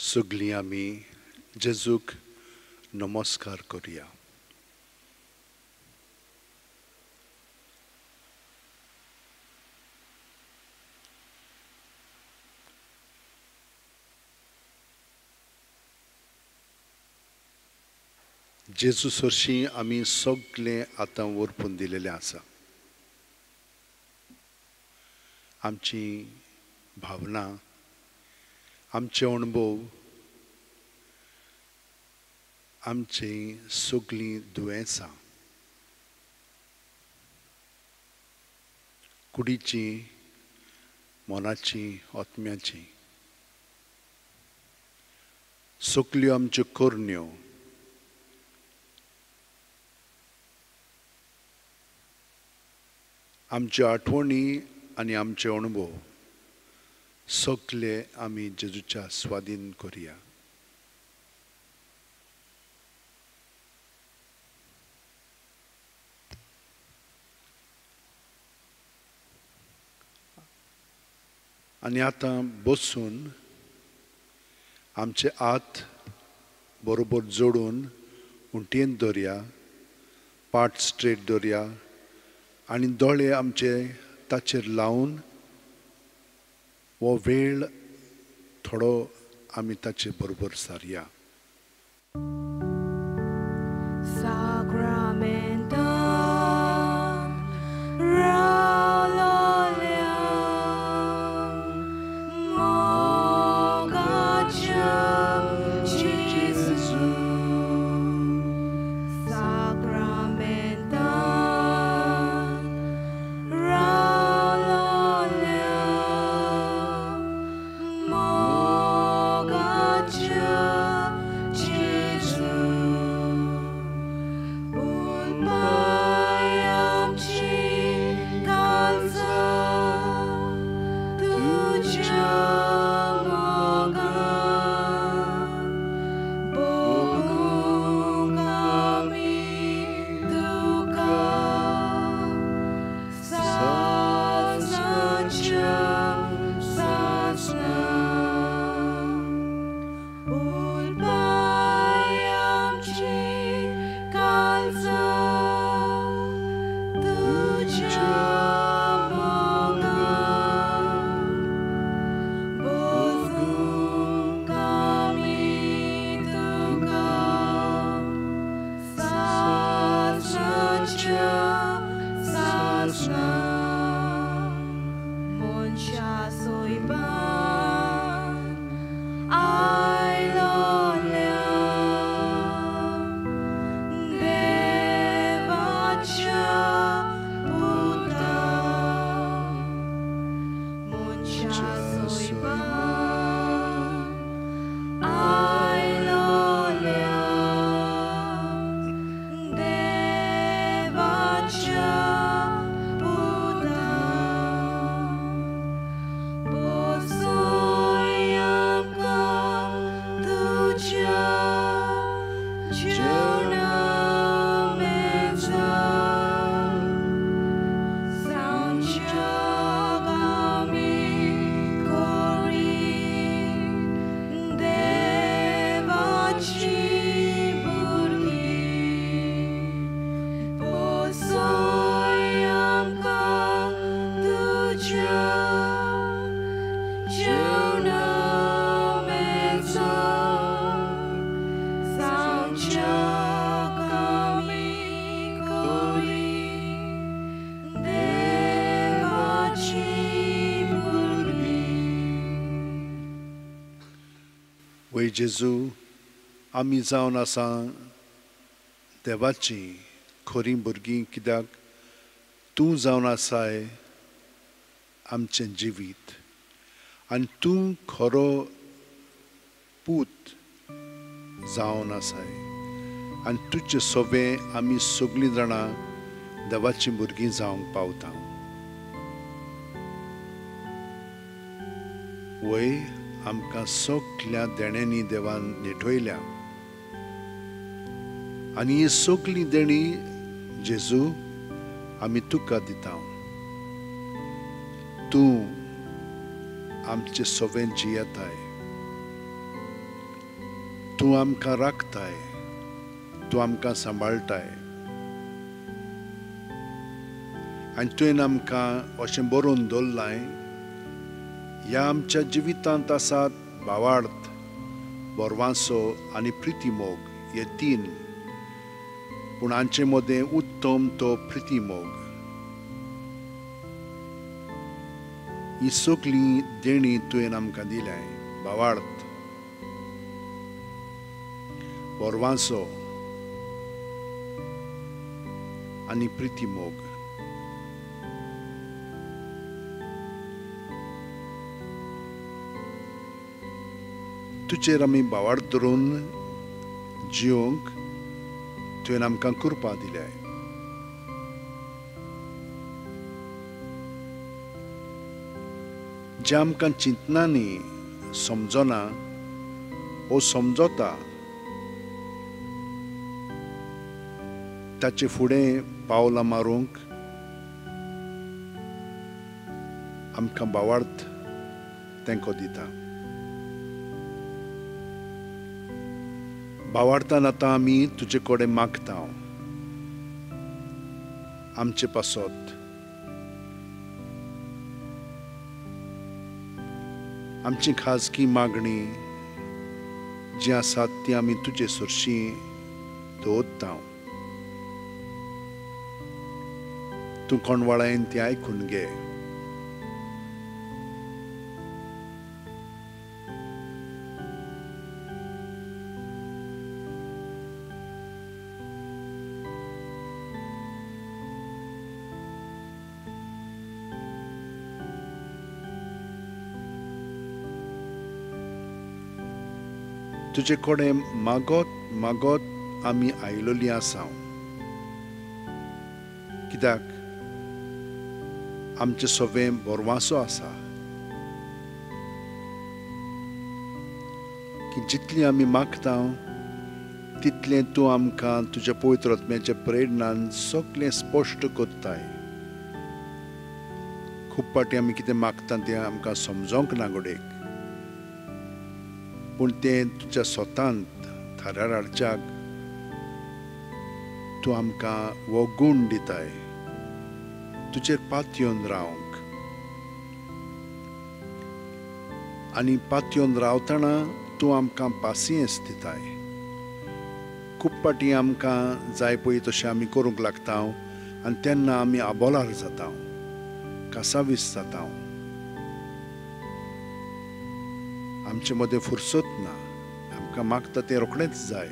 सगळीं आमी जेजूक नमस्कार करुया. जेजू सरशीं आमी सगळें आतां वरपून दिलेलें आसा. आमची भावना, आमचे अणभव, आमची सगळीं दुयेंसां, कुडीची, मनाची, आत्म्याची, सगळ्यो आमच्यो करण्यो, आमच्यो आठवणी आनी आमचे अणभव सगळे आमी जेजूच्या स्वाधीन करुया. आनी आतां बसून आमचे हात बरोबर जोडून उंटयेन दवरया, पाट स्ट्रेट दवरया आनी दोळे आमचे ताचेर लावन हो वेळ थोडो आमी ताचे बरोबर सारया. जेजू, आमी जावन आसा देवाची खरी भुरगीं, कित्याक तूं जावन आसाय आमचें जिवीत आनी तूं खरो पूत जावन आसाय आनी तुजे सोबें आमी सगळीं जाणां देवाचीं भुरगीं जावंक पावता. वय आमकां सगल्या देण्यांनी देवान नेठयल्या आनी ही सगळीं देणी जेजू आमी तुका दिता. तूं आमचे सोबें जियेताय, तूं आमकां राखताय, तूं आमकां सांबाळटाय आनी तुवें आमकां अशें बरोवन दवरलां, ह्या आमच्या जिवितांत आसात भावार्थ, बरवांसो आनी प्रितीमोग हे तीन, पूण हांचे मदें उत्तम तो प्रितीमोग। ही सगळीं देणी तुवें आमकां दिल्याय, भावार्थ, बरवांसो आनी प्रितीमोग। तुजेर आमी भावार्थ धरून जिवंक तुवें आमकां कृपा दिल्याय। जें आमकां चिंतनांनी समजना ओ समजता ताचे फुडें पावलां मारूंक आमकां भावार्थ तेंको दिता। भावार्थान आतां आमी तुजे कडेन मागता आमचे पासत, आमची खाजगी मागणी जी आसात ती आमी तुजे सरशीं दवरता। तूं कोणवाळायन ती आयकून घे। तुजे कडेन मागत मागत आमी आयलोली आसा, कित्याक आमचें सगळें बरवासो आसा की जितली आमी मागता तितलें तूं आमकां तुज्या पवित्र आत्म्याच्या प्रेरणान सगळें स्पश्ट करताय। खूब फावटी आमी कितें मागता तें आमकां समजोंक ना घडयेक, पूण तें तुज्या स्वतांत थारार हाडच्याक तूं आमकां हो गूण दिताय, तुजेर पातयेवन रावंक। आनी पातयेवन रावतना तूं आमकां पासियेंस दिताय। खूब फावटी आमकां जाय पळय तशें आमी करूंक लागता आनी तेन्ना आमी आबोलार जाता, कासावीस जाता, आमचे मदें फुरसत ना, आमकां मागता तें रोखडेंच जाय,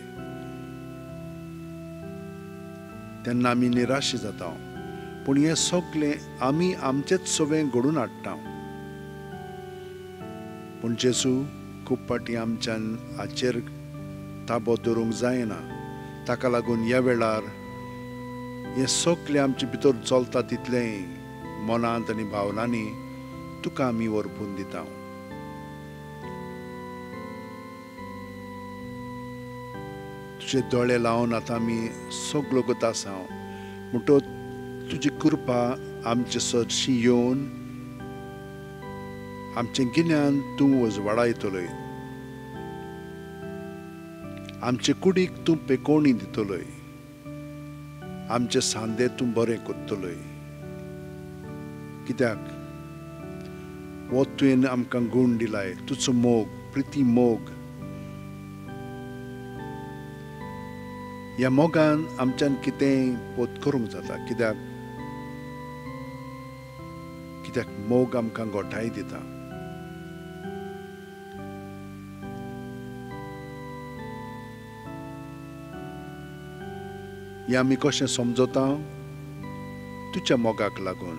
तेन्ना आमी निराश जाता। पूण हें सगळें आमी आमचेच सगळें घडून हाडटा। पूण जेजू खूब फावटी आमच्यान हाचेर ताबो दवरूंक जायना, ताका लागून ह्या वेळार हें सगळें आमचे भितर चलता तितलेंय मनांत आनी भावनांनी तुका आमी व्हरपून दिता। तुजे दोळे लावन आतां आमी सगळो गत आसा म्हणटच तुजी कृपा आमचे सरशी येवन आमचें गिन्यान तूं उजवाडायतलोय, आमचे कुडीक तूं पेकोवणी दितलोय, आमचे सांदे तूं बरें करतलोय। कित्याक हो तुवें आमकां गूण दिलाय, तुजो मोग, प्रिती मोग। ह्या मोगान आमच्यान कितेंय पोत करूंक जाता, कित्याक कित्याक मोग आमकां गोठाय दिता। हें आमी कशें समजता? तुज्या मोगाक लागून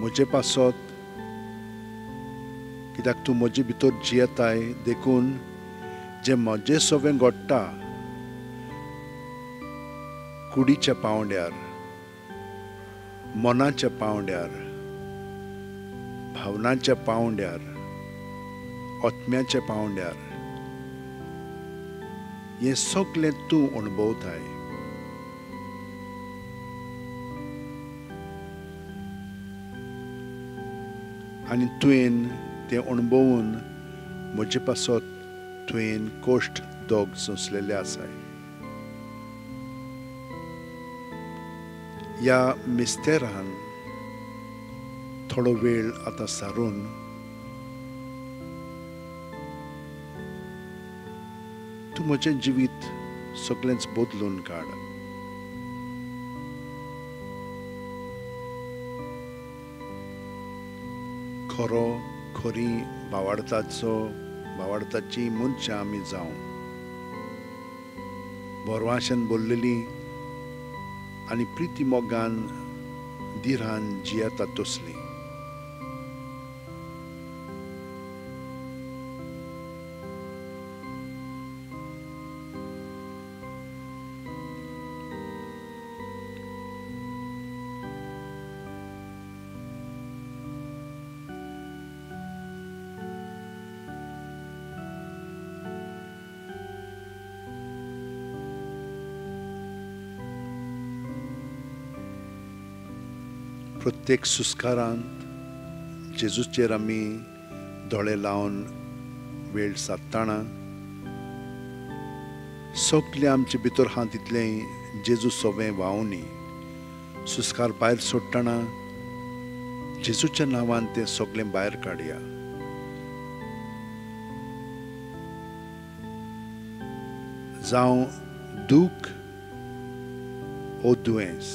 म्हजे पासत, कित्याक तूं म्हजे भितर जियेताय, देखून जें म्हजें सगळें घडटा कुडीच्या पांवड्यार, मनाच्या पांवड्यार, भावनांच्या पांवड्यार, आत्म्याच्या पांवड्यार, हें सगळें तूं अणभवताय। आनी तुवें तें अणभवून म्हजे पासत तुवें कोश्ट दोग सोंसलेले आसाय. ह्या मिस्तेरान थोडो वेळ आतां सारून तूं म्हजें जिवीत सगळेंच बदलून काड. खरो खरी भावार्थाची मनशां आमी जावं, बरवाशेन बोल्लेली आनी प्रिती मोगान धिरान जियेता तसली. प्रत्येक सुस्कारांत जेजूचेर आमी दोळे लावन वेळ सादतना सगळे आमचे भितर आहा तितलें जेजू सोवें व्हांवनी. सुस्कार भायर सोडटना जेजूच्या नांवान तें सगळें भायर काडया. जावं दूख ओ दुयेंस,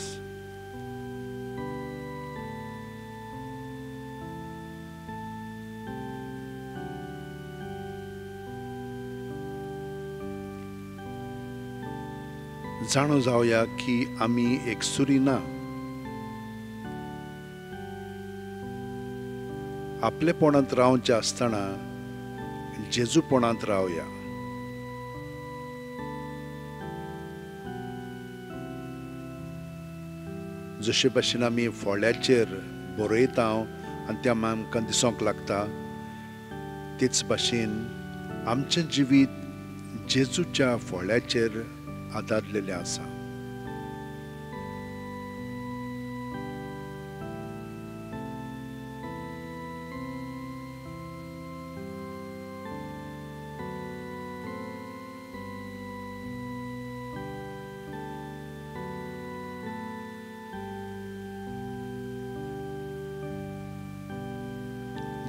जाणो जावया की आमी एकसुरी ना. आपलेपणांत रावचें आसतना जेजूपणांत रावया. जशे भाशेन आमी फोळ्याचेर बरयता आनी त्या आमकां दिसूंक लागता, तेच भाशेन आमचें जिवीत जेजूच्या फोळ्याचेर आदारलेलें आसा.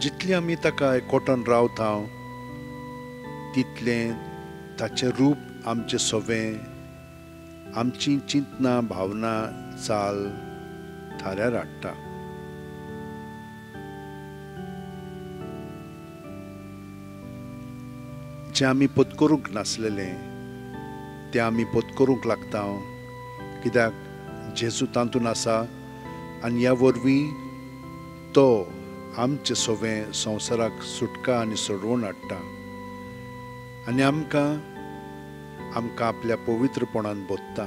जितलें आमी ताका एकवटान रावता तितलें ताचें रूप आमचें सोवें, आमची चिंतना भावना चाल थाऱ्यार हाडटा. जें आमी पत्करूंक नासलेलें तें आमी पत्करूंक लागता, कित्याक जेजू तातूंत आसा आनी ह्या वरवीं तो आमचें सोवें संवसाराक सुटका आनी सोडवण हाडटा आनी आमकां आमकां आपल्या पवित्रपणान बोधता.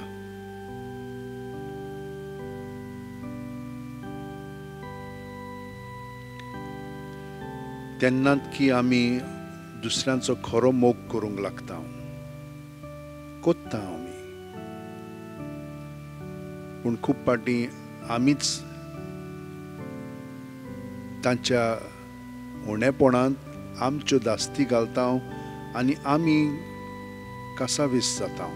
तेन्नाच की आमी दुसऱ्यांचो खरो मोग करूंक लागता, कोत्ता आमी. पूण खूब फावटी आमीच तांच्या उणेपणांत आमच्यो दास्ती घालता आनी आमी कासावीस जाता.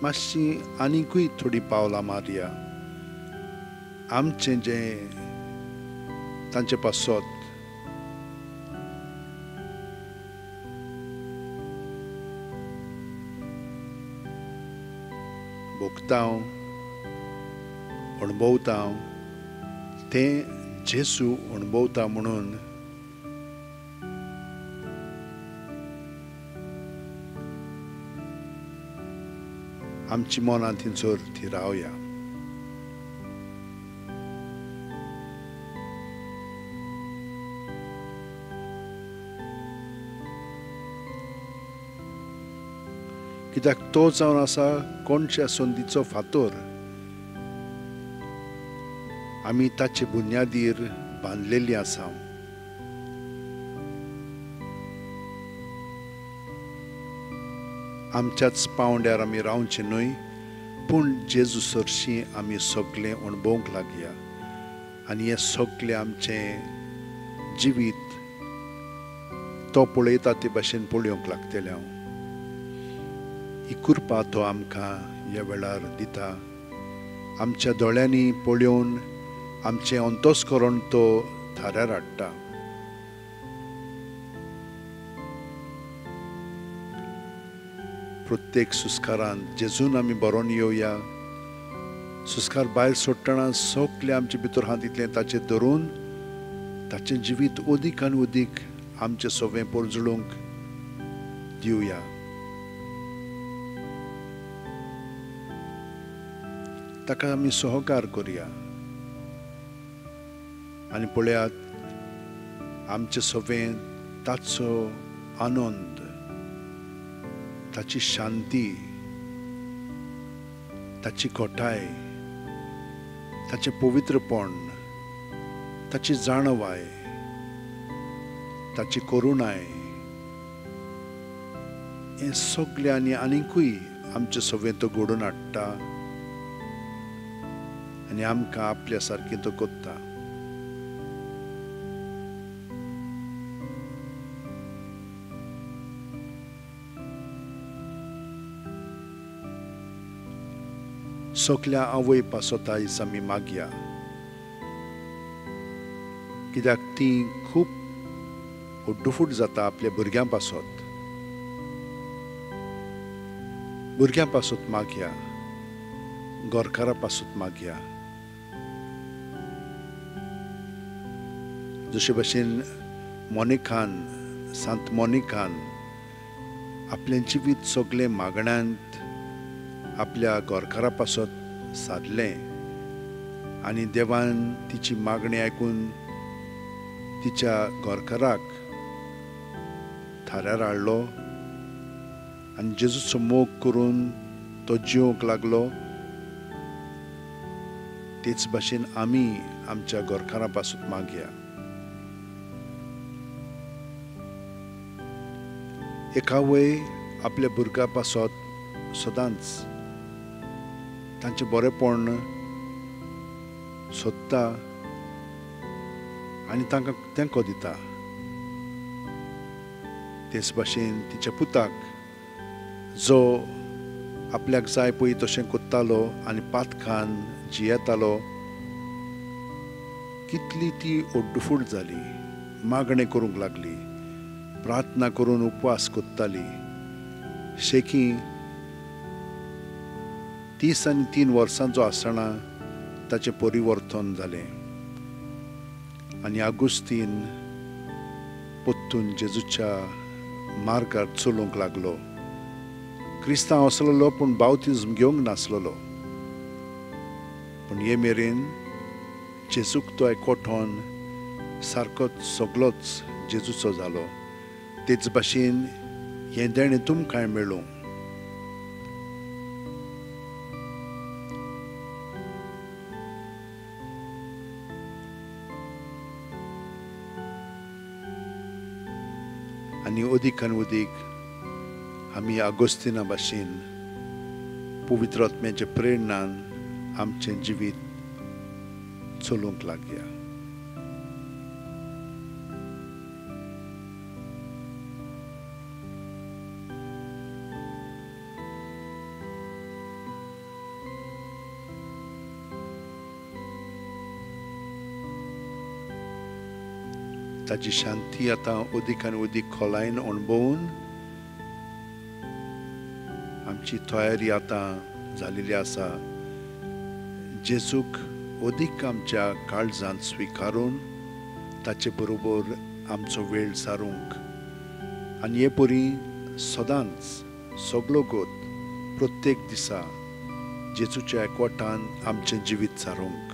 मातशी आनीकूय थोडी पावलां मारया. आमचें जें तांचे पासत भोगता, अणभवता, तें जेजू अणभवता म्हणून आमची मनां थंयसर थिरावया. कित्याक तो जावन आसा कोणच्या संदीचो फातोर, आमी ताचे बुन्यादीर बांदलेली आसा. आमच्याच पावंड्यार आमी रावचें न्हय, पूण जेजू सरशीं आमी सगळें अणभवंक लागया आनी हें सगळें आमचें जिवीत तो पळयता ते भाशेन पळोवंक लागतले हांव. ही कृपा तो आमकां ह्या वेळार दिता. आमच्या दोळ्यांनी पळोवन आमचें अंतस्करण तो थाऱ्यार हाडटा. प्रत्येक सुस्कारान जेजून आमी बरोवन येवया. सुस्कार भायर सोडटना सगळें आमचे भितर आहा तितलें ताचेर धरून ताचें जिवीत अदीक आनी अदीक आमचें सवें परजळूंक दिवया. ताका आमी सहकार करुया आनी पळयात आमचें सवें ताचो आनंद, ताची शांती, ताची खोटाय, ताचें पवित्रपण, ताची जाणवाय, ताची करुणाय, हें सगळें आनी आनीकूय आमचें सवें तो घडोवन हाडटा आनी आमकां आपल्या सारकें तो कोत्ता. सगल्या आवय पासत आयज आमी मागया, कित्याक ती खूब उड्डुफूट जाता आपल्या भुरग्यां पासत. भुरग्यां पासत मागया, घरकारा पासत मागया. जशे भशेन मोनिकान, सांत मोनिकान आपलें जिवीत सगळें मागण्यांत आपल्या घरकारा पासत सादलें आनी देवान तिची मागणी आयकून तिच्या घरकाराक थाऱ्यार हाडलो आनी जेजूचो मोग करून तो जिवंक लागलो. तेच भाशेन आमी आमच्या घरकारां पासून मागया. एक आवय आपल्या भुरग्या पासत सदांच तांचें बरेपण सोदता आनी तांकां तेंको दिता. तेच भाशेन तिच्या पुताक जो आपल्याक जाय पळय तशें कोत्तालो आनी पातखान जियेतालो, कितली ती ओड्डुफूट जाली, मागणें करूंक लागली, प्रार्थना करून उपवास कोत्ताली. शेकी 30 आनी 3 वर्सांचो आसतना ताचें परिवर्तन जालें आनी आगुस्तीन परतून जेजूच्या मार्गार चलूंक लागलो. क्रिस्तांव आसलेलो पूण बावतिज्म घेवंक नासलेलो, पूण हे मेरेन जेजूक तो एकवटोन सारकोच सगलोच जेजूचो जालो. तेच भाशेन हें देणें तुमकांय मेळूं. आनी अदीक आनी अदीक आमी आगोस्तिना भाशेन पवित्र आत्म्याच्या प्रेरणान आमचें जिवीत चलूंक लागया. ताची शांती आतां अदीक आनी अदीक खोलायेन अणभवून आमची तयारी आतां जाल्ली आसा जेजूक अदीक आमच्या काळजांत स्विकारून ताचे बरोबर आमचो वेळ सारूंक आनी हे परी सदांच सगलो गोत प्रत्येक दिसा जेजूच्या एकवटान आमचें जिवीत सारूंक.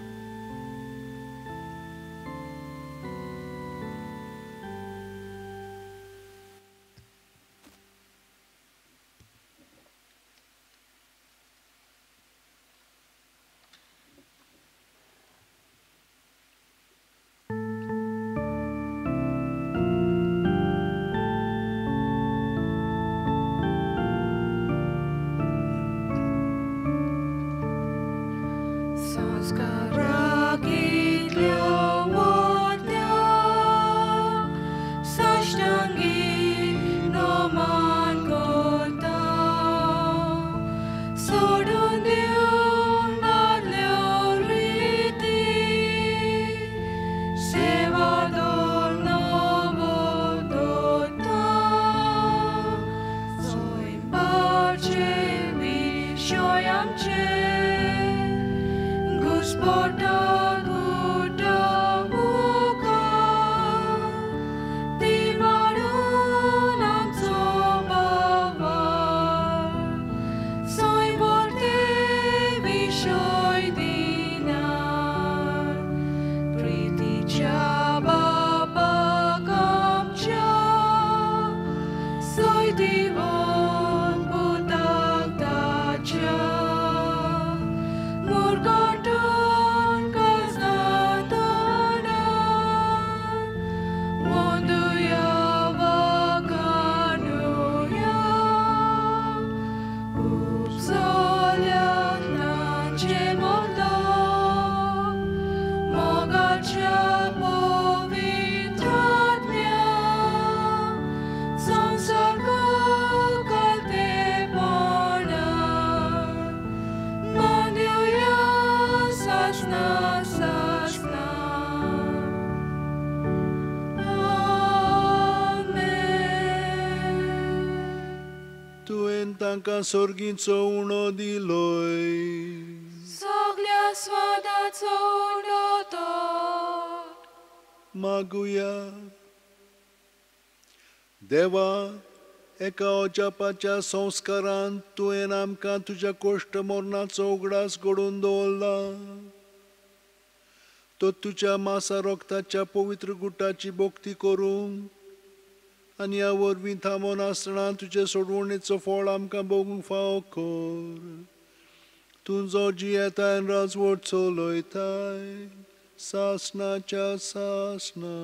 संस्काराकितल्यो मोट्या साश्टांगी सोडून दिवन दादल्यो रिती सेवा नवो दोता सोयपाचे विशय आमचे घुस्पोटा तांकां सोर्गीचो उणो दिलोय सगल्या स्वादाचो उणो तो मागुया. देवा, एका अजापाच्या संस्कारान तुवें आमकां तुज्या कोश्ट मरणाचो उगडास घडोवन दवरला. तो तुज्या मासा रोगताच्या पवित्र गुटाची भक्ती करूंक आनी ह्या वरवीं थांबोन आसतना तुजे सोडवणेचो फळ आमकां भोगूंक फावो कर. तूं जो जियेताय राजवट चलयताय सासणाच्या सासणा.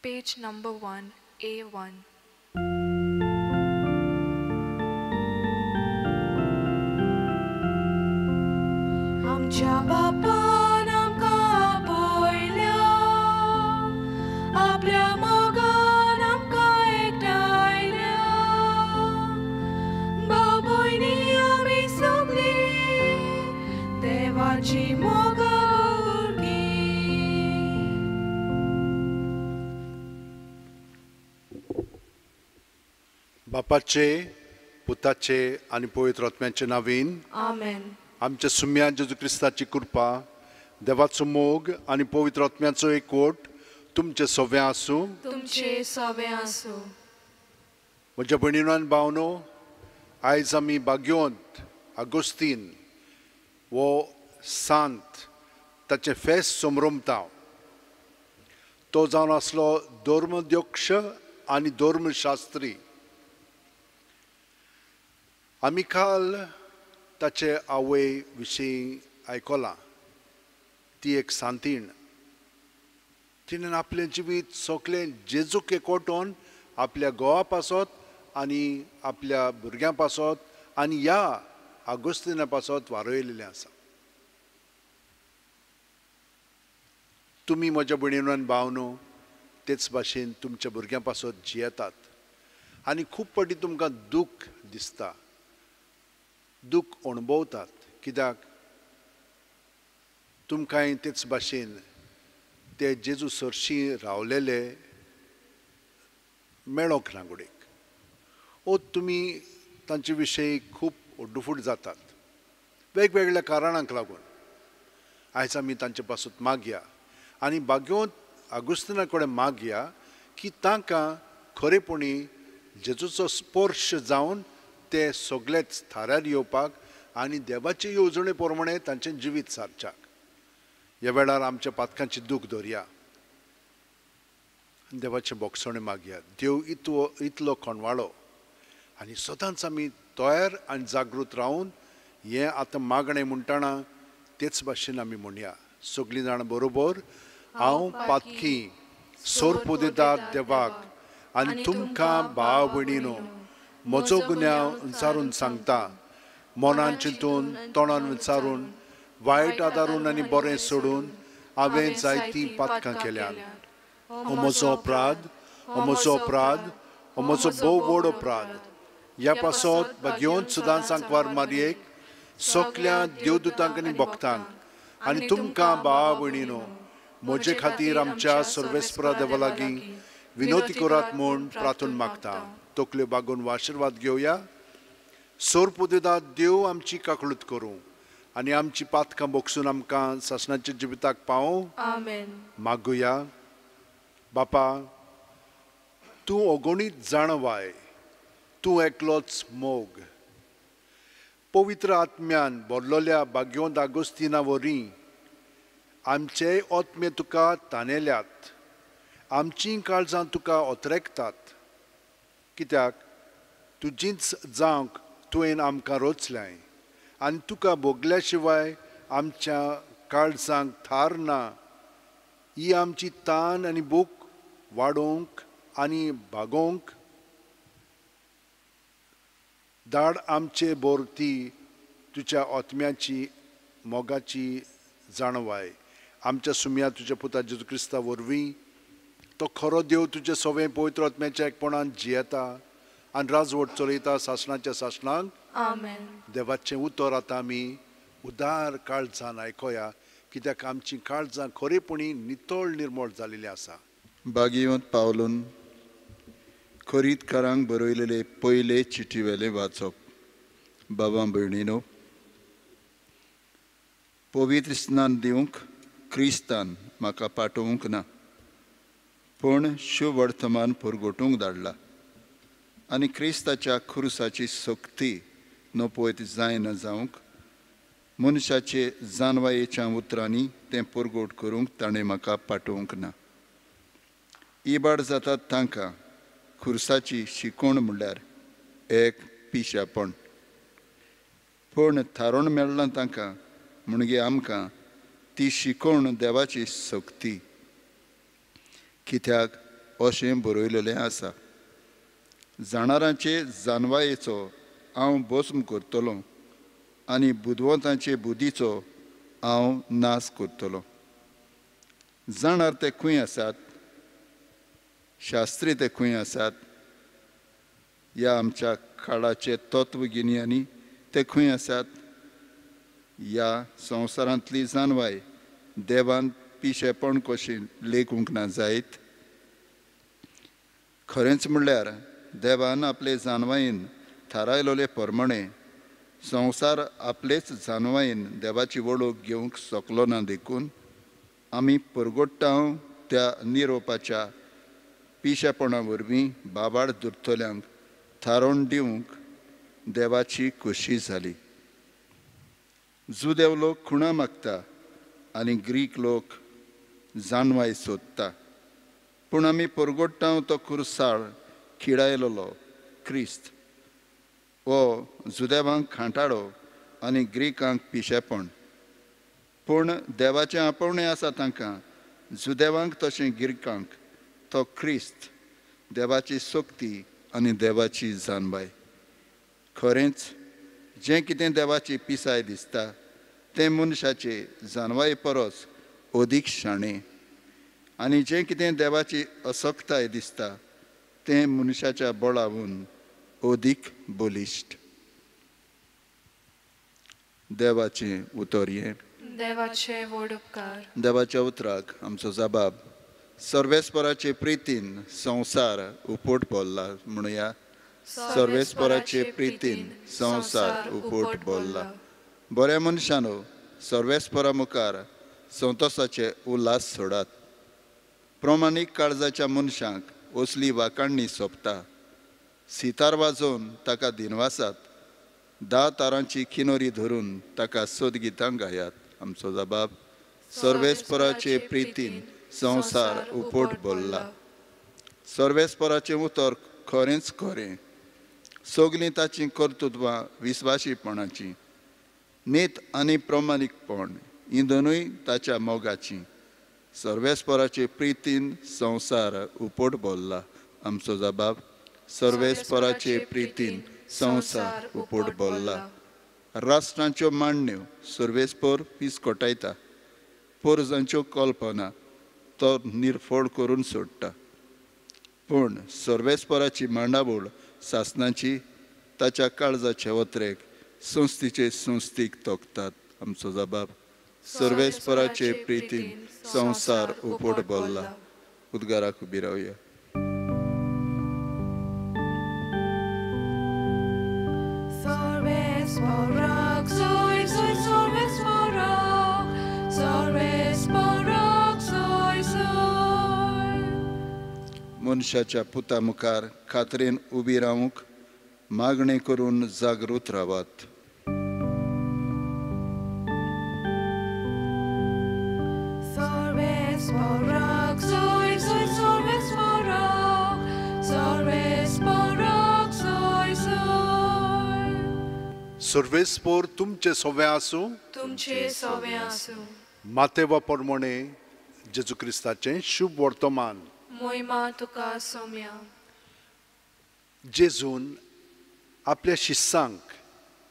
Page number 1, A1. आमच्या बापान आमकां आपयल्या, आपल्या मोगान आमकां एकठांयल्या. भाव भयणी आमी सगळीं देवाची मोगा. बापाचे, पुताचे आनी पवित्र आत्म्याचे नांवान आमेन. आमच्या सुम्या जेजू क्रिस्ताची कृपा, देवाचो मोग आनी पवित्र आत्म्याचो एकवट तुमचे सव्या आसूं. तुमचे सव्या आसूं. म्हज्या भयणीनो आनी भावनो, आयज आमी भाग्यवंत आगोस्तीन हो सांत ताचें फेस्त समरमता. तो जावन आसलो धर्मध्यक्ष आनी धर्मशास्त्री. आमी काल ताचे आवय विशीं आयकलां. ती एक सांतीण. तिणें आपलें जिवीत सगळें जेजूक एकवटोन आपल्या घोवा पासत आनी आपल्या भुरग्यां पासत आनी ह्या आगोस्तिना पासत वारयलेलें आसा. तुमी म्हज्या भयणीनो आनी भावनो तेच भाशेन तुमच्या भुरग्यां पासत जियेतात आनी खूब फावटी तुमकां दूख दिसता, दूख अणभवतात, कित्याक तुमकांय तेच भाशेन ते जेजू सरशी रावलेले मेळोंक ना घडयेक, ओ तुमी तांचे विशयी खूब ओड्डुफूट जातात वेगवेगळ्या कारणांक लागून। आयज आमी तांचे पासून मागया आनी भाग्यवंत आगुस्तिना कडेन मागया की तांकां खरेपणी जेजूचो स्पर्श जावन ते सगळेच थाऱ्यार येवपाक आनी देवाचे येवजणे प्रमाणे तांचें जिवीत सारच्याक। ह्या वेळार आमच्या पातकांची दूख धरया आनी देवाचें बोगसणें मागया। देव इतलो खणवाळो आनी सदांच आमी तयार आनी जागृत रावन हें आतां मागणें म्हणटना तेच भाशेन आमी म्हणया सगळीं जाणां बरोबर, हांव पातकी सोरपोदेदार देवाक आनी तुमकां भाव भयणीनो म्हजो गुन्यांव विचारून सांगता, मनान चिंतून तोंडान विचारून वायट आदारून आनी बरें सोडून हांवें जायतीं पातकां केल्यात। हो म्हजो अपराध, हो म्हजो अपराध, हो म्हजो भोव व्हड अपराध। ह्या पासत भाग्यवंत सदांच आंकवार मारयेक सगल्या देवदूतांक आनी भक्तांक आनी तुमकां भाव भयणीनो म्हजे खातीर आमच्या सर्वेस्परा देवा लागीं विनोती करात म्हूण प्रार्थना मागता। तकल्यो बागोवन हो आशिर्वाद घेवया। सोरपुदेदा देव आमची काकळूत करूं आनी आमची पातकां बोगसून आमकां सासणाच्या जिविताक पावों। आमेन। मागुया। बापा, तूं अगणीत जाणवाय, तूं एकलोच मोग, पवित्र आत्म्यान भरलोल्या भाग्यवंत आगोस्तिना वरी आमचे आत्मे तुका तानेल्यात, आमचीं काळजां तुका ओतरेकतात, कित्याक तुजीच जावंक तुवें आमकां रोचल्याय आनी तुका भोगल्या शिवाय आमच्या काळजांक थार ना। ही आमची तान आनी भूक वाडोवंक आनी भागोवंक धाड आमचे बोरती तुज्या आत्म्याची मोगाची जाणवाय। आमच्या सुम्या तुज्या पुता जेजू क्रिस्ता वरवीं तो खरो देव तुजे सवें पवित्र आत्म्याच्या एकपणान जियेता आनी राजवट चलयता सासणाच्या सासणाक। आमेन। देवाचें उतर आतां आमी उदार काळजान आयकोया, कित्याक आमचीं काळजां खरेपणी नितळ निर्मळ जाल्लीं आसा। भाग्यवंत पावलून खोरीतकारांक बरयलेले पयले चिटीवेले वाचप। बाबा भयणीनो, पवित्र स्नान दिवंक क्रिस्तान म्हाका पाठोवंक ना, पूण शुभवर्तमान परगटूंक धाडला आनी क्रिस्ताच्या खुर्साची सक्ती नपयत जायना जावंक मनशाचे जानवायेच्या उतरांनी तें परगट करूंक ताणें म्हाका पाठोवंक ना। इबाड जातात तांकां खुर्साची शिकवण म्हणल्यार एक पिशेपण, पूण थारोवन मेळ्ळां तांकां म्हणगे आमकां ती शिकवण देवाची सक्ती, कित्याक अशें बरयलेलें आसा, जाणारांचे जानवायेचो हांव भस्म करतलो आनी बुदवंतांचे बुद्धीचो हांव नाश करतलो। जाणार ते खंय आसात, शास्त्री ते खंय आसात, ह्या आमच्या काळाचे तत्वगिन्यानी ते खंय आसात? ह्या संवसारांतली जानवाय देवान पिशेपण कशी लेखूंक ना जायत? खरेंच म्हणल्यार देवान आपले जानवायेन थारायलोले प्रमाणे संवसार आपलेच जानवायेन देवाची वळख घेवंक शकलो ना, देखून आमी परगोट्टा त्या निरोपाच्या पिशेपणा वरवीं बाबाड दुरतल्यांक थारोवन दिवंक देवाची खोशी जाली। जुदेव लोक खुणा मागता आनी ग्रीक लोक जानवाय सोदता, पूण आमी परगोट्टा तो खुरसाळ खिडायलोलो क्रिस्त हो जुदेवांक खांटाळो आनी ग्रीकांक पिशेपण, पूण देवाचें आपोवणें आसा तांकां जुदेवांक तशें गिरकांक तो क्रिस्त देवाची सक्ती आनी देवाची जानवाय। खरेंच जें कितें देवाची पिसाय दिसता तें मनशाचे जानवाये परस अदीक शाणें, आनी जें कितें देवाची असक्ताय दिसता तें मनशाच्या बळावून अदीक बलिश्ट. देवाचें उतर हें. देवाचे व्हड उपकार. देवाच्या उतराक आमचो जबाब. सर्वेस्पराचे प्रितीन संवसार उपट भरला म्हणुया. सर्वेस्पराचे प्रितीन संवसार उपट भरला. बऱ्या मनशानो, सर्वेस्परा मुखार संतोसाचे उल्हास सोडात. प्रमाणीक काळजाच्या मनशांक असली वाकाणणी सोंपता. सितार वाजोवन ताका दिनवासात. 10 तारांची किनोरी धरून ताका सोदगितां गायात. आमचो जबाब. सर्वेस्पराचे प्रितीन संवसार उपट भरला. सर्वेस्पराचें उतर खरेंच खरें. सगलीं ताचीं कर्तृत्वां विस्वाशीपणाचीं. नीत आनी प्रमाणीकपण हीं दोनूय ताच्या मोगाचीं. सर्वेस्पराचे प्रितीन संवसार उपट भरला. आमचो जबाब. सर्वेस्पराचे प्रितीन संवसार उपट भरला. राष्ट्रांच्यो मांडण्यो सर्वेस्पर पिसकोटायता. पोरजांच्यो कल्पना तो निर्फोड करून सोडटा. पूण सर्वेस्पराची मांडावळ सासनाची. ताच्या काळजाचे वत्रेक संस्थीचे संस्थीक तोखतात. आमचो जबाब. सर्वेस्पराचे प्रितीन संवसार उपट भरला. उद्गाराक उबी रावया. मनशाच्या पुता मुखार खात्रेन उबी रावंक मागणें करून जागृत रावात. सर्वेस्पोर तुमचे सोवे आसूं. तुमचे सोवे आसूं. मातेवा प्रमाणे जेजू क्रिस्ताचें शुभ वर्तमान. मोहिमा तुका सोम्या. जेजून आपल्या शिस्सांक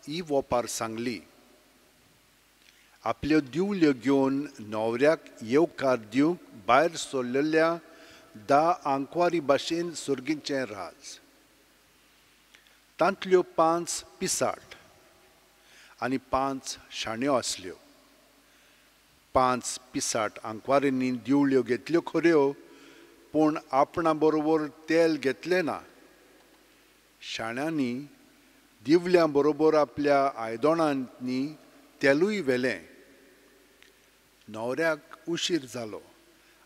ही वोपार सांगली. आपल्यो दिवल्यो घेवन न्हवऱ्याक येवकार दिवंक भायर सरलेल्या 10 आंकवारी भाशेन सर्गीचें राज. तांतल्यो 5 पिसाट आनी 5 शाण्यो आसल्यो. 5 पिसाट आंकवारींनी दिवल्यो घेतल्यो खऱ्यो, पूण आपणा बरोबर तेल घेतलें ना. शाण्यांनी दिवल्यां बरोबर आपल्या आयदोणांनी तेलूय व्हेलें. न्हवऱ्याक उशीर जालो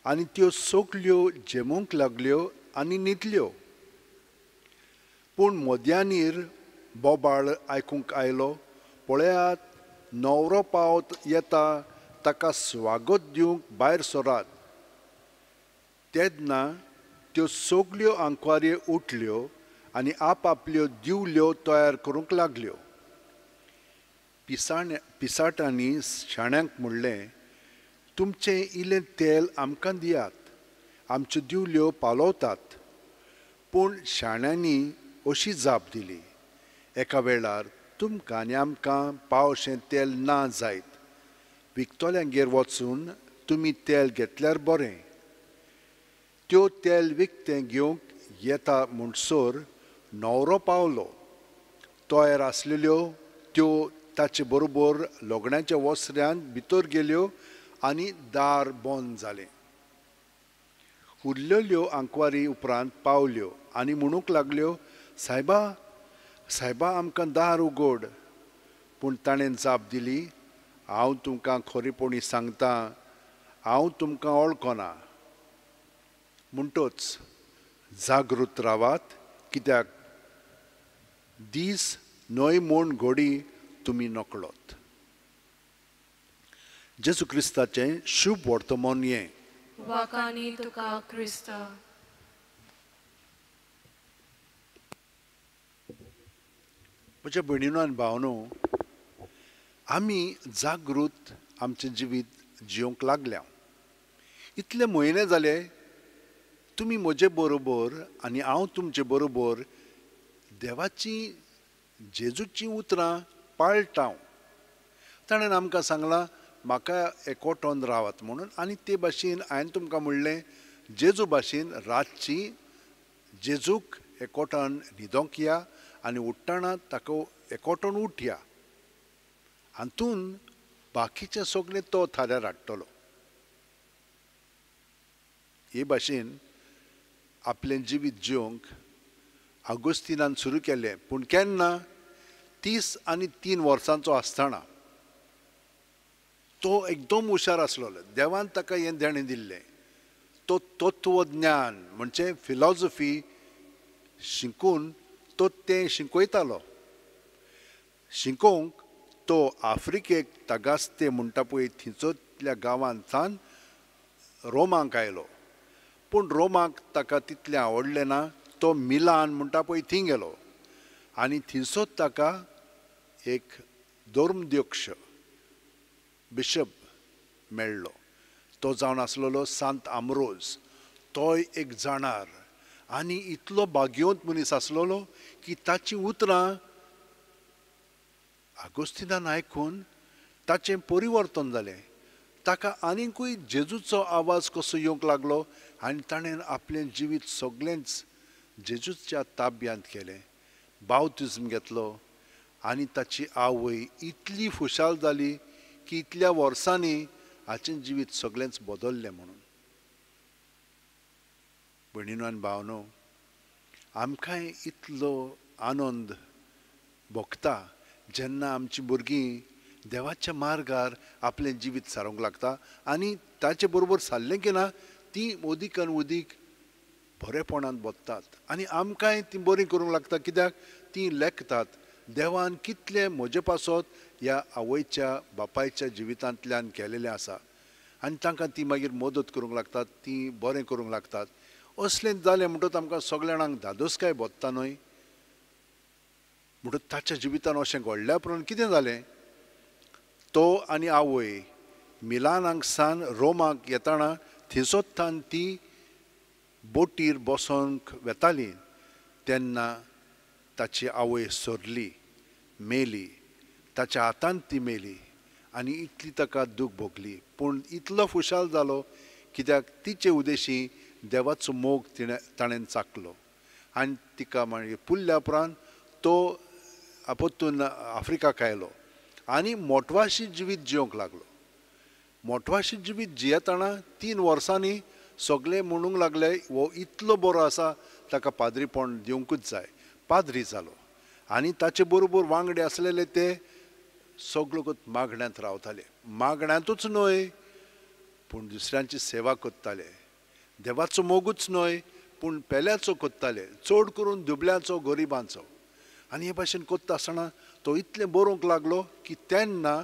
आनी त्यो सगल्यो झेमूंक लागल्यो आनी न्हिदल्यो. पूण मध्यानीर बोबाळ आयकूंक आयलो, पळयात न्हवरो पावत येता, ताका स्वागत दिवंक भायर सरात. तेन्ना त्यो सगल्यो आंकवाऱ्यो उठल्यो आनी आपआपल्यो दिवल्यो तयार करूंक लागल्यो. पिसाटांनी शाण्यांक म्हणलें, तुमचें इल्लें तेल आमकां दियात, आमच्यो दिवल्यो पालोवतात. पूण शाण्यांनी अशी जाप दिली, एका वेळार तुमकां आनी आमकां पावशें तेल ना जायत. विकतल्यांगेर वचून तुमी तेल घेतल्यार बरें. त्यो तेल विकतें घेवंक येता म्हणसर न्हवरो पावलो. तयार आसलेल्यो त्यो ताचे बरोबर लग्नाच्या वसऱ्यांत भितर गेल्यो आनी दार बंद जालें. उरलेल्यो आंकवारी उपरांत पावल्यो आनी म्हणूंक लागल्यो, सायबा सायबा आमकां दार उगड. पूण ताणें जाप दिली, हांव तुमकां खरेपणी सांगता, हांव तुमकां वळखना. म्हणटच जागृत रावात, कित्याक दीस न्हय म्हूण घोडी तुमी नकळत. जेजू क्रिस्ताचें शुभ वर्तमान हें. वाकानी तुका क्रिस्ता. म्हज्या भयणीनो आनी भावनो, आमी जागृत आमचें जिवीत जिवंक लागल्या. इतले म्हयने जाले तुमी म्हजे बरोबर आनी हांव तुमचे बरोबर देवाची जेजूची उतरां पाळटा. ताणें आमकां सांगलां, म्हाका एकोटोन रावात म्हणून. आनी ते भाशेन हांवें तुमकां म्हणलें, जेजू भाशेन रातची जेजूक एकोटान न्हिदोंक या आनी उठ्ठना ताका एकोटोन उठया, हातून बाकीचें सगळें तो थाऱ्यार हाडटलो. हे भाशेन आपलें जिवीत जिवंक आगोस्तिनान सुरू केलें. पूण केन्ना? 33 वर्सांचो आसतना. तो एकदम हुशार आसलेलो, देवान ताका हें देणें दिल्लें. तो तत्वज्ञान म्हणजे फिलॉसॉफी शिकून तो तें शिकयतालो. शिकोवंक तो आफ्रिकेक तगास्ते म्हणटा पळय थंयसरल्या गांवांतल्यान रोमाक आयलो. पूण रोमाक ताका तितलें आवडलें ना, तो मिलान म्हणटा पळय थंय गेलो आनी थंयसर ताका एक धर्मध्यक्ष बिशप मेळ्ळो. तो जावन आसलेलो सांत आमरोज. तोय एक जाणार आनी इतलो भाग्यवंत मनीस आसलेलो की ताचीं उतरां आगोस्तिनान आयकून ताचें परिवर्तन जालें. ताका आनीकूय जेजूचो आवाज कसो येवंक लागलो आनी ताणें आपलें जिवीत सगळेंच जेजूच्या ताब्यांत केलें. बावतिज्म घेतलो आनी ताची आवय इतली खुशाल जाली की इतल्या वर्सांनी हाचें जिवीत सगळेंच बदल्लें म्हणून. भयणीनो आनी भावनो, आमकांय इतलो आनंद भोगता जेन्ना आमची भुरगीं देवाच्या मार्गार आपलें जिवीत सारूंक लागता आनी ताचे बरोबर सारलें की ना ती उदीक आनी उदीक बरेपणान बदतात आनी आमकांय ती बरीं करूंक लागता. कित्याक ती लेखतात देवान कितलें म्हजे पासत ह्या आवयच्या बापायच्या जिवितांतल्यान केलेलें आसा आनी तांकां ती मागीर मदत करूंक लागतात, ती बरें करूंक लागतात. असलें जालें म्हणटकच आमकां सगल्या जाणांक धादोसकाय भोगता न्हय. म्हणटकच ताच्या जिवितान अशें घडल्या उपरांत कितें जालें, तो आनी आवय मिलानाक सान रोमाक येतना थंयसर ती बोटीर बसोंक वेताली तेन्ना ताची आवय सोरली, मेली. ताच्या हातान ती मेली आनी इतली ताका दूख भोगली. पूण इतलो खुशाल जालो कित्याक तिचे उदेशी देवाचो मोग तिणें ताणें चाकलो आनी तिका मागीर पुरल्या उपरांत तो परतून आफ्रिकाक आयलो आनी मोटवाशी जिवीत जिवंक लागलो. मोटवाशी जिवीत जियेतना 3 वर्सांनी सगळे म्हणूंक लागले हो इतलो बरो आसा, ताका पाद्रीपण दिवंकूच जाय. पाद्री जालो आनी ताचे बरोबर वांगडे आसलेले ते सगळे मागण्यांत रावताले. मागण्यांतूच न्हय पूण दुसऱ्यांची सेवा करताले, देवाचो मोगूच न्हय पूण पेल्याचो करताले, चड करून दुबल्यांचो, गरिबांचो. आनी हे भाशेन करता आसतना तो इतलें बरोवंक लागलो की तेन्ना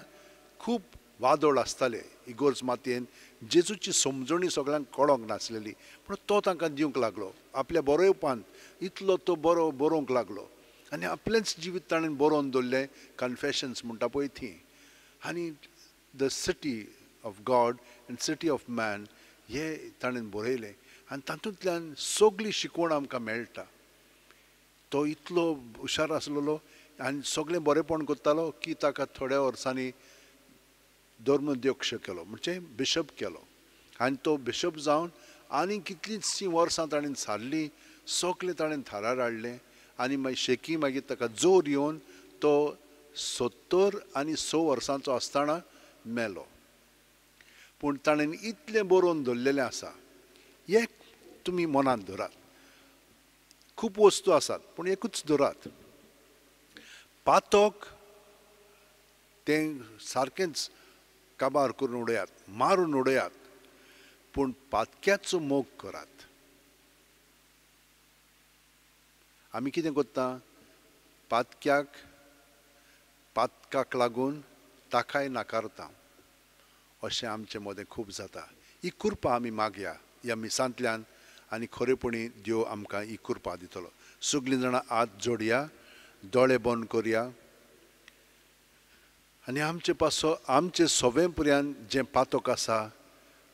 खूब वादळ आसताले इगोर्ज मातयेन, जेजूची समजणी सगळ्यांक कळोंक नासलेली, पूण तो तांकां दिवंक लागलो आपल्या बरोवपान. इतलो तो बरो बरोवंक लागलो आनी आपलेंच जिवीत ताणें बरोवन दवरलें, कन्फेशन्स म्हणटा पळय ती. आनी the city of God and city of man हे ताणें बरयलें आनी तातूंतल्यान सगळी शिकवण आमकां मेळटा. तो इतलो हुशार आसलेलो आनी सगळें बरेपण करतालो की ताका थोड्या वर्सांनी धर्मध्यक्ष केलो, म्हणजे बिशप केलो. आनी तो बिशप जावन आनी कितलींचशीं वर्सां ताणें सारलीं, सगळें ताणें थारार हाडलें आनी मागीर शेकी मागीर ताका जोर येवन तो 76 वर्सांचो आसतना मेलो. पूण ताणें इतलें बरोवन दवरलेलें आसा, एक तुमी मनांत धरात. खूब वस्तू आसात पूण एकूच धरात, पातक तें सारकेंच काबार करून उडयात, मारून उडयात, पूण पातक्याचो मोग करात. आमी कितें करता, पातक्याक पातकाक लागून ताकाय नाकारता. अशें आमचे मदें खूब जाता. ही कृपा आमी मागया ह्या मिसांतल्यान आनी खरेपणी देव आमकां ही कृपा दितलो. सगळीं जाणां हात जोडया, दोळे बंद करया आनी आमचे पासो आमचे सवे पर्यंत जें पातक आसा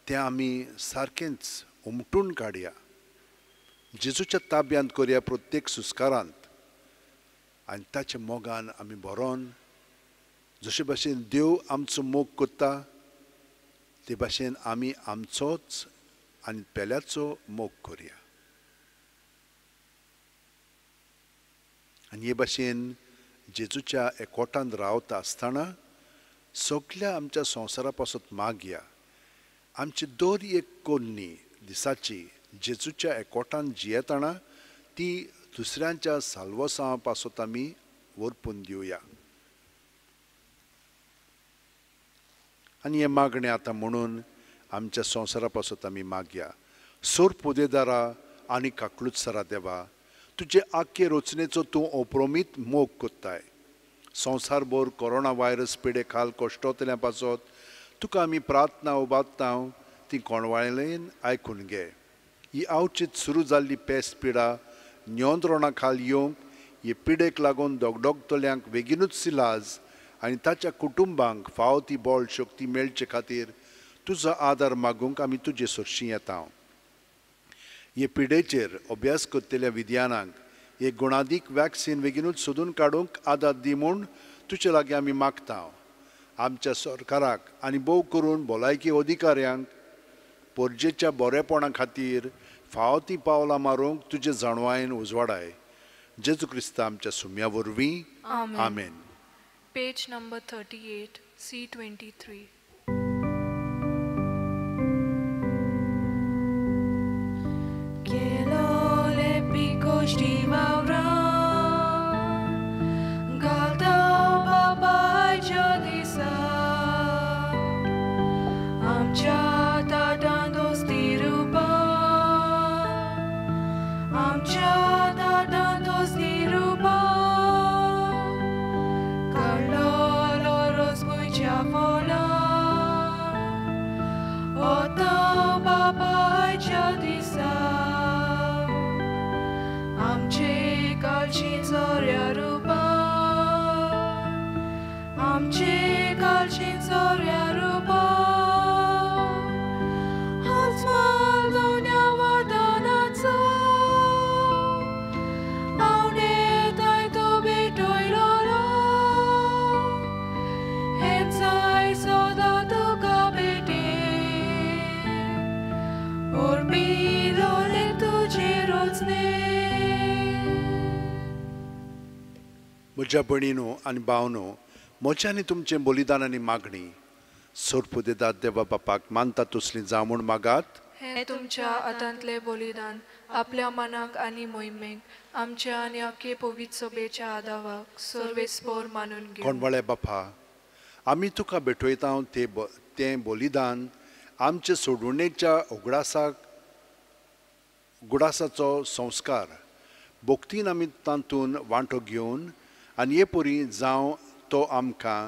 तें आमी सारकेंच उमटून काडया, जेजूच्या ताब्यांत करया प्रत्येक सुस्कारांत आनी ताच्या मोगान आमी भरोन जशे भाशेन देव आमचो मोग करता ते भाशेन आमी आमचोच आनी पेल्याचो मोग करया. आनी हे भाशेन जेजूच्या एकवटान रावता आसतना सगल्या आमच्या संवसारा पासत मागया. आमची दर एक कोन्नी दिसाची जेजूच्या एकवटान जियेतना ती दुसऱ्यांच्या साल्वसांवा पासत आमी व्हरपून दिवया. आनी हें मागणें आतां म्हणून आमच्या संवसारा पासत आमी मागया. सोर पुदेदारा आनी काकलुतसरा देवा, तुजे आख्खे रचनेचो तूं अप्रमीत मोग कोत्ताय. संवसारभर कोरोना व्हायरस पिडे खाल कश्टोतल्या पासत तुका आमी प्रार्थना उबारता, ती कोणवाळेन आयकून घे. ही आवचीत सुरू जाल्ली पेस्ट पिडा नियंत्रणा खाल येवंक हे पिडेक लागून दगदगतल्यांक बेगीनूच सिलाज आनी ताच्या कुटुंबांक फावो ती बळ शक्ती मेळचे खातीर तुजो आदार मागूंक आमी तुजे सरशीं येता. हे पिडेचेर अभ्यास करतल्या विज्ञानांक एक गुणादीक वॅक्सिन बेगीनूच सोदून काडूंक आदार दी म्हूण तुजे लागीं आमी मागता. आमच्या सरकाराक आनी भोव करून भलायकी अधिकाऱ्यांक परजेच्या बरेपणा खातीर फावो ती पावलां मारूंक तुजे जाणवायेन उजवाडाय. जेजू क्रिस्ता आमच्या सुम्या वरवीं, आमेन. Page number 38, C23. केलोले पिकोष्टी वावरा घालता बापायच्या दिसा, आमच्या ताटां दोस्ती रुपा, आमच्या ताटां दोस्ती रुपा, काडलोलो रोजभुंयच्या फोला, वता बापायच्या दिसा, आमचे काळजी चोऱ्या रुपा, आमचे काळजी चोऱ्या रुपा, हांच दोन्या वतनाचो आवडे तो भेटयलो, हेंचाय सदां तुका भेटे, ओरपिलोले तुजे रोचने. म्हज्या भयणीनो आनी भावनो, म्हज्या आनी तुमचें बलिदान आनी मागणी सोरपुदेदाद देवा बापाक मानता तसली जावं म्हूण मागात. हें तुमच्या हातांतलें बलिदान आपल्या मनाक आनी मोहिमेक आमच्या आनी आख्खे पवित्र सभेच्या आदावाक सर्वेस्पोर मानून घेवं. कोणवाळे बापा, आमी तुका भेटयता तें बलिदान आमचे सोडवणेच्या उगडासाचो संस्कार भक्तीन आमी तातूंत वांटो घेवन आनी हे परी जावं तो आमकां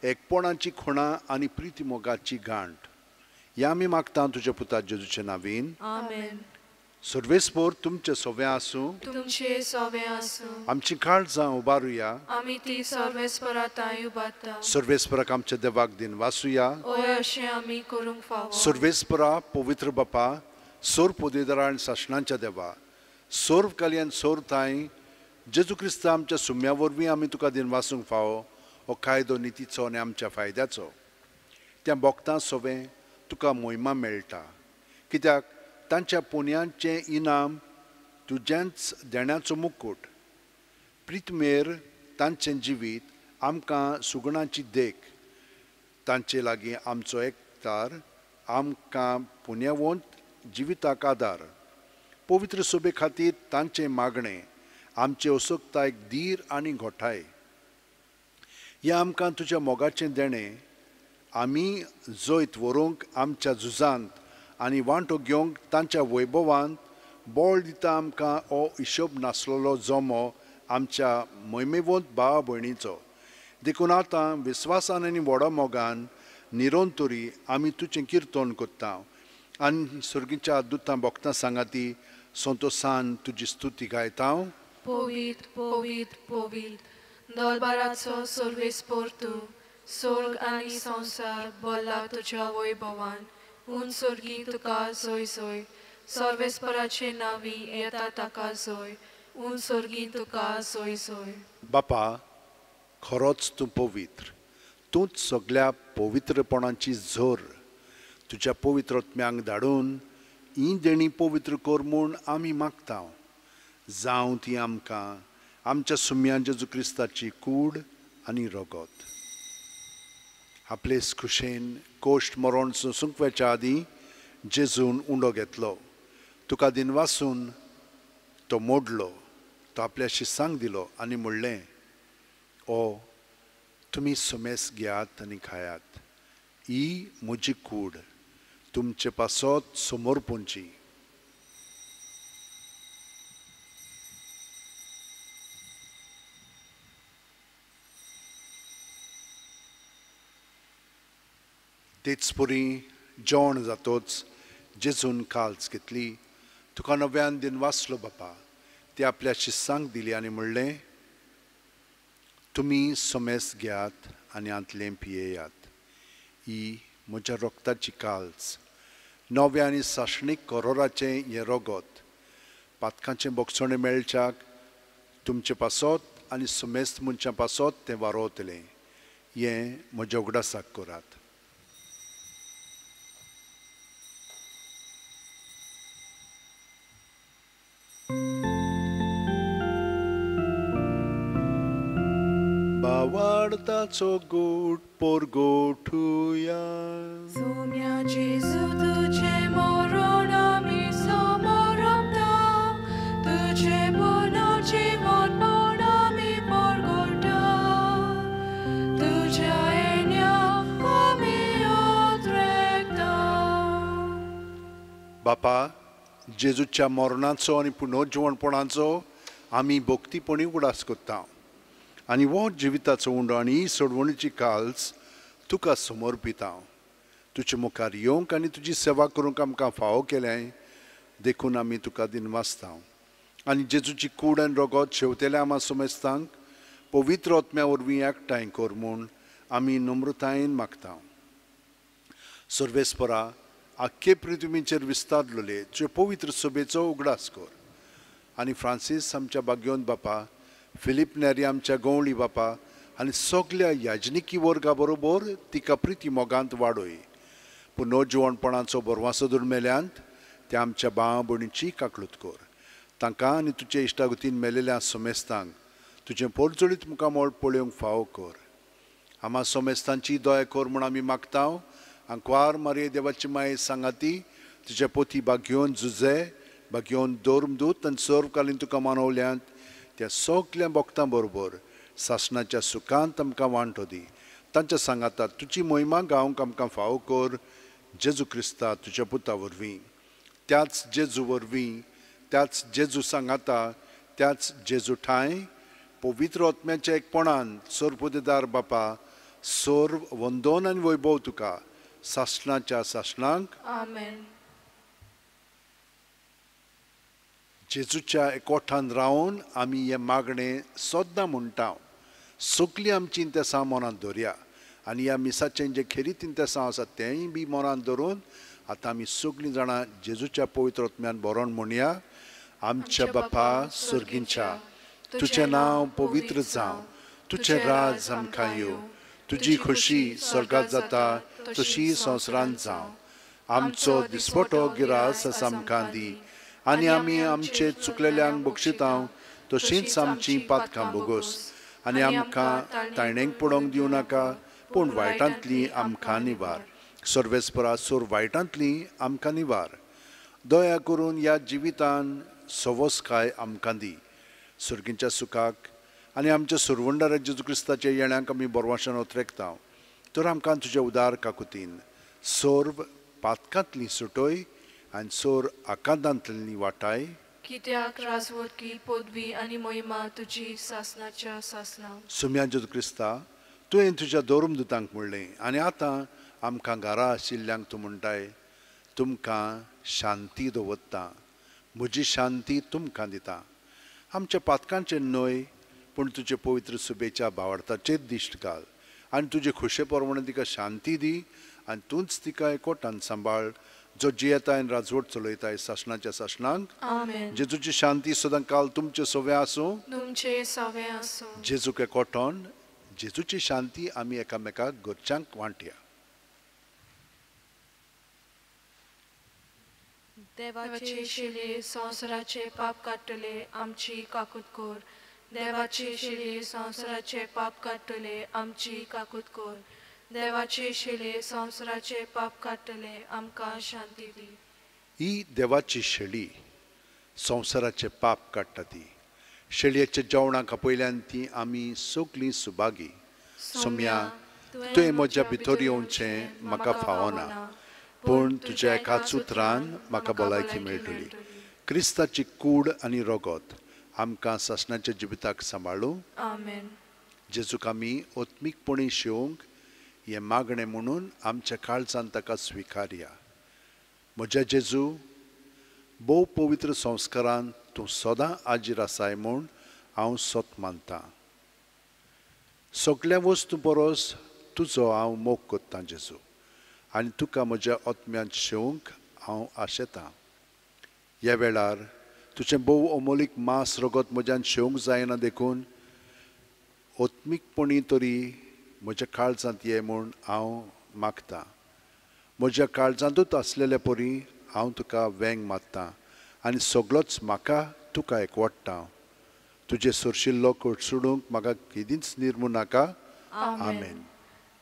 एकपणाची खुणा आनी प्रिती मोगाची गांठ. ह्या आमी मागता तुज्या पुता जेजूचे नावीन, आमेन. सर्वेस्पोर तुमचें सोवें आसूं, तुमचें सोवें आसूं. आमची काळजां उबारुया, आमी ती सर्वेस्परा तांय उबारता. सर्वेस्पराक आमच्या देवाक दिन वासुया, हय अशें आमी करूंक फावो. सर्वेस्परा पवित्र बापा, सोर पोदेदारा आनी सासणांच्या देवा, सोर कालयान सोर तांय जेजू क्रिस्ता आमच्या सुम्या वरवीं आमी तुका दिन वासूंक फावो. हो कायदो नितीचो आनी आमच्या फायद्याचो. त्या भोगतां सोवें तुका मोहिमा मेळटा, कित्याक तांच्या पुण्यांचें इनाम तुज्यांच देण्याचो मुकूट. प्रितमेर तांचें जिवीत आमकां सुगणाची देख, तांचे लागीं आमचो एकतार आमकां पुण्यवंत जिविताक आदार. पवित्र सोबे खातीर तांचें मागणें आमचे असोकतायक धीर आनी घोठाय. ह्या आमकां तुज्या मोगाचें देणें आमी जैत व्हरूंक आमच्या झुजांत आनी वांटो घेवंक तांच्या वैभवांत बळ दिता आमकां हो हिशोब नासलेलो जमो आमच्या मोहिमेवंत भावा भयणीचो. देखून आतां विस्वासान आनी व्हडा मोगान निरंतरी आमी तुजें किर्तन करता आनी सर्गीच्या दुतां भक्तां सांगाती संतोसान तुजी स्तुती गायता. पवित्र पवित्र पवित्र दरबाराचो सर्वेस्पोर तूं, स्वर्ग आनी संवसार भरला तुज्या वैभवान. उन स्वर्गी तुका जोय जोय, सर्वेस्पराचे नावी येता ताका जोय, उन स्वर्गी तुका जोय जोय. बापा, खरोच तूं पवित्र, तूंच सगळ्या पवित्रपणाची झर. तुज्या पवित्र आत्म्यांक धाडून हीं देणीं पवित्र कर म्हूण आमी मागता. जावं ती आमकां आमच्या सुम्या जेजू क्रिस्ताची कूड आनी रगत. आपलेच खुशेन कोश्ट मरण सोंसूंक वचच्या आदीं जेजून उंडो घेतलो, तुका दिनवासून तो मोडलो, तो आपल्या शिसांक दिलो आनी म्हणलें, ओ तुमी सुमेस घेयात आनी खायात, ही म्हजी कूड तुमचे पासत समर्पणची. तेच परी जेवण जातोच जेजून काल्च घेतली, तुका नव्यान दिनवासलो बापा, ती आपल्या शिस्सांक दिली आनी म्हणलें, तुमी समेस घेयात आनी हांतलें पियेयात, ही म्हज्या रक्ताची काल्च, नव्या आनी सासणीक करोराचें हें रगत, पातकांचें बोगसणें मेळच्याक तुमचे पासत आनी समेस्त मनशां पासत तें वारोवतलें, हें म्हज्या उगडासाक करात. बावार्थाचो गोट पोरगोठुया. सोम्या जेजू तुझे मरण आमी समर्पता, तुझे पुनर्जीवनपण आमी परगटा, तुझ्या येण्याक आमी उद्रेकता. बापा, जेजूच्या मरणाचो आनी पुनर्जीवनपणाचो आमी भक्तीपणी उगडास करता आनी हो जिविताचो उंडो आनी ही सोडवणीची काल्स तुका समर्पिता. तुजे मुखार येवंक आनी तुजी सेवा करूंक आमकां फावो केलें देखून आमी तुका दिनवासता. आनी जेजूची कूड आनी रगत शेवतेल्या आमा समेस्तांक पवित्र आत्म्या वरवीं एकठांय कर म्हूण आमी नम्रतायेन मागता. सर्वेस्परा, आख्खे पृथ्वीचेर विस्तारलेले तुजे पवित्र सभेचो उगडास कर आनी फ्रांसीस आमच्या भाग्योन बापा, फिलीप नेरी आमच्या गवळी बापा आनी सगल्या याजनिकी वर्गा बरोबर तिका प्रिती मोगांत वाडय. पुनर्जिवणपणाचो बरवासो धरून मेल्यांत त्या आमच्या भाव भयणीची काकळूत कर. तांकां आनी तुजे इश्टागतीन मेलेल्या समेस्तांक तुजें पोरजोळीत मुखामळ पळोवंक फावो कर. आमा समेस्तांची दया कर म्हूण आमी मागता. आंकवार मारये देवाची माये सांगाती तुज्या पोती भाग्योन जुजे भाग्योन धर्मदूत आनी सर्वकालीन तुका मानवल्यांत त्या सगल्या भक्तां बरोबर सासणाच्या सुखांत आमकां वांटो दी. तांच्या सांगाता तुजी मोहिमा गावंक आमकां फावो कर. जेजू क्रिस्ता तुज्या पुता वरवीं, त्याच जेजू वरवीं, त्याच जेजू सांगाता, त्याच जेजू ठांय पवित्र आत्म्याच्या एकपणान सर्वपुदेदार बापा, सर्व वंदन आनी वैभव तुका सासणाच्या सासणांक. आमेन. जेजूच्या एकवठान रावन आमी हें मागणें सद्दां म्हणटा. सगलीं आमचीं इंतेसां मनांत दवरया आनी ह्या मिसाचें जें खेरीत इंतेसांव आसा तेंय बी मनांत दवरून आतां आमी सगलीं जाणां जेजूच्या पवित्र आत्म्यान बरोवन म्हणया. आमच्या बापा सर्गींच्या, तुजें नांव पवित्र जावं, तुजें राज आमकां येवं, तुजी खोशी स्वर्गांत जाता तशी संवसारांत जावं. आमचो दिसपटो गिरास आमकां दी आनी आमी आमचे चुकलेल्यांक बक्षिता तशींच आमची पातकां भोगोस आनी आमकां ताणेंक पडोवंक दिवं नाका, पूण वायटांतली आमकां निवार. सर्वेस्परा, सोर वायटांतली आमकां निवार. दया करून ह्या जिवितान सवसकाय आमकां दी. सर्गींच्या सुखाक आनी आमच्या सुरवंडारा जेजू क्रिस्ताच्या येण्याक आमी बरवाशान ओतरेकता. तर आमकां तुज्या उदार काकुतीन सर्व पातकांतली सुटय आनी सोर आकांतांतली वाटाय. कित्याक राजवटकी पदवी आनी महिमा तुजी सासणाच्या सासणा. सुम्या जेजू क्रिस्ता, तुवें तुज्या धर्मदूतांक म्हणलें आनी आतां आमकां घरा आशिल्ल्यांक तूं म्हणटाय, तुमकां शांती दवरता, म्हजी शांती तुमकां दिता. आमच्या पातकांचेर न्हय पूण तुजे पवित्र सुबेच्या भावार्थाचेर दिश्ट घाल आनी तुजे खोशे प्रमाणे तिका शांती दी आनी तूंच तिका एकवटान सांबाळ, जो जियेता आनी राजवट चलयताय सासणाच्या सासणांक. आमेन. जेजूची शांती सदां काल तुमचे सवे आसूं, तुमचे सवे आसूं. जेजूक एकवटान जेजूची शांती आमी एकामेकाक घरच्यांक वांटया. देवाचे शिले संवसाराचे पाप काडटले आमची काकूत कर. देवाचे शिले संवसाराचे पाप काडटले आमची काकूत कर. देवाचे शिले संवसाराचे पाप काडटले आमकां शांती दी. ही देवाची शेळी संवसाराचे पाप काडटा. ती शेळयेच्या जेवणाक आपयल्यान ती आमी सगळीं सुभागी. सोम्या, तुवें म्हज्या भितर येवचें म्हाका फावना, पूण तुज्या एकाच उतरान म्हाका भलायकी मेळटली. क्रिस्ताची कूड आनी रगत आमकां सासणाच्या जिविताक सांबाळूं. आमेन. जेजूक आमी आत्मीकपणी शेवंक हें मागणें म्हणून आमच्या काळजान ताका स्विकारया. म्हज्या जेजू, भोव पवित्र संस्कारान तूं सदां आजीर आसाय म्हूण हांव सत मानतां. सगळ्या वस्तू परस तुजो हांव मोग करतां जेजू, आनी तुका म्हज्या आत्म्यांत शेवंक हांव आशेतां. ह्या वेळार तुजें भोव अमोलीक मांस रगत म्हज्यान शेवंक जायना, देखून आत्मीकपणी तरी म्हज्या काळजांत ये म्हूण हांव मागतां. म्हज्या काळजांतूच आसलेले परी हांव तुका वेंग मारतां आनी सगळोच म्हाका तुका एकवडटा. तुजें सरशिल्लो कोडसुडूंक म्हाका केदींच निर्मू नाका. आमेन.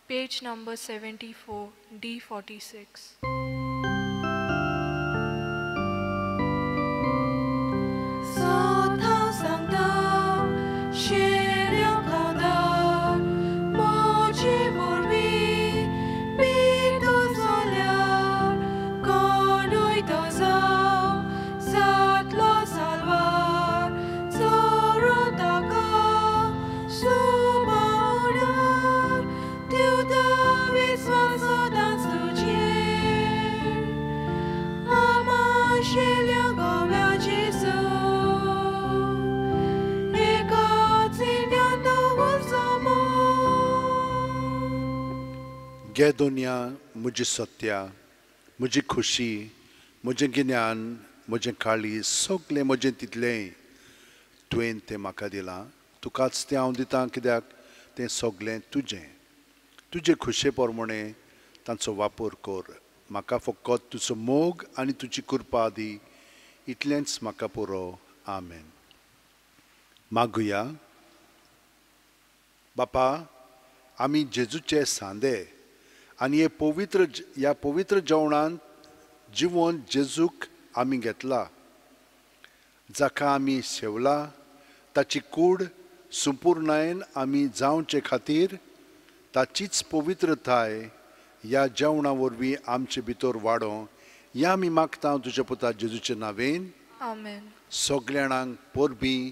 Page number 74, D46. गे दुनिया म्हजी सत्या, म्हजी खुशी, म्हजें गिन्यान, म्हजें काळी, सगळें म्हजें तितलेंय तुवें तें म्हाका दिलां. तुकाच तें हांव दितां, कित्याक तें सगळें तुजें. तुजे खुशे प्रमाणे तांचो वापर कर. म्हाका फकत तुजो मोग आनी तुजी कृपा दी, इतलेंच म्हाका पुरो. आमेन. मागुया. बापा, आमी जेजूचे सांदे आनी हे पवित्र ह्या पवित्र जेवणांत जिवन जेजूक आमी घेतला, जाका आमी सेवला ताची कूड सुपूर्णायेन आमी जावचे खातीर ताचीच पवित्रताय ह्या जेवणा वरवीं आमचे भितर वाडों ह्या आमी मागता तुज्या पुता जेजूचे नांवेन. आमेन. सगल्या जाणांक परबीं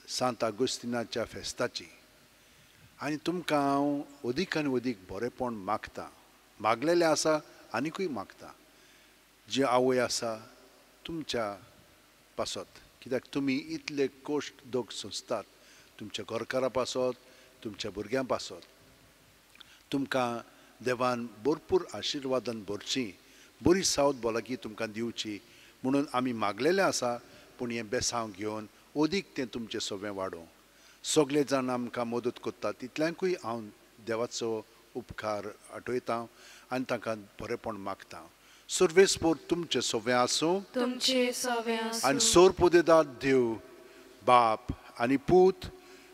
सांत आगुस्तिनाच्या फेस्ताची. आनी तुमकां हांव अदीक आनी अदीक बरेंपण मागता. मागलेलें आसा आनिकूय मागता. जी आवय आसा तुमच्या पासत, कित्याक तुमी इतले कश्ट दोग सोंसतात तुमच्या घरकारा पासत, तुमच्या भुरग्यां पासत. तुमकां देवान भरपूर आशिर्वादान भरची, बरी सावध भलायकी तुमकां दिवची म्हणून आमी मागलेलें आसा. पूण हें बेसांव घेवन अदीक तें तुमचें सगळें वाडोवं. सगळे जाण आमकां मदत करतात तितल्यांकूय हांव देवाचो उपकार आठयता आनी तांकां बरेंपण मागता. सर्वेस्पोर तुमचें सगळें आसूं, तुमचें सगळें आसूं. आनी सोरपोदेदाद देव बाप आनी पूत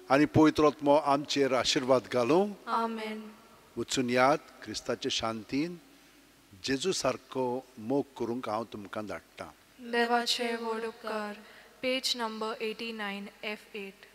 आनी पवित्र आत्मो आमचेर आशिर्वाद घालूं. आमेन. वचून याद क्रिस्ताचे शांतीन जेजू सारको मोग करूंक हांव तुमकां धाडटा. देवाचे व्हड उपकार. पेज नंबर 89 F8.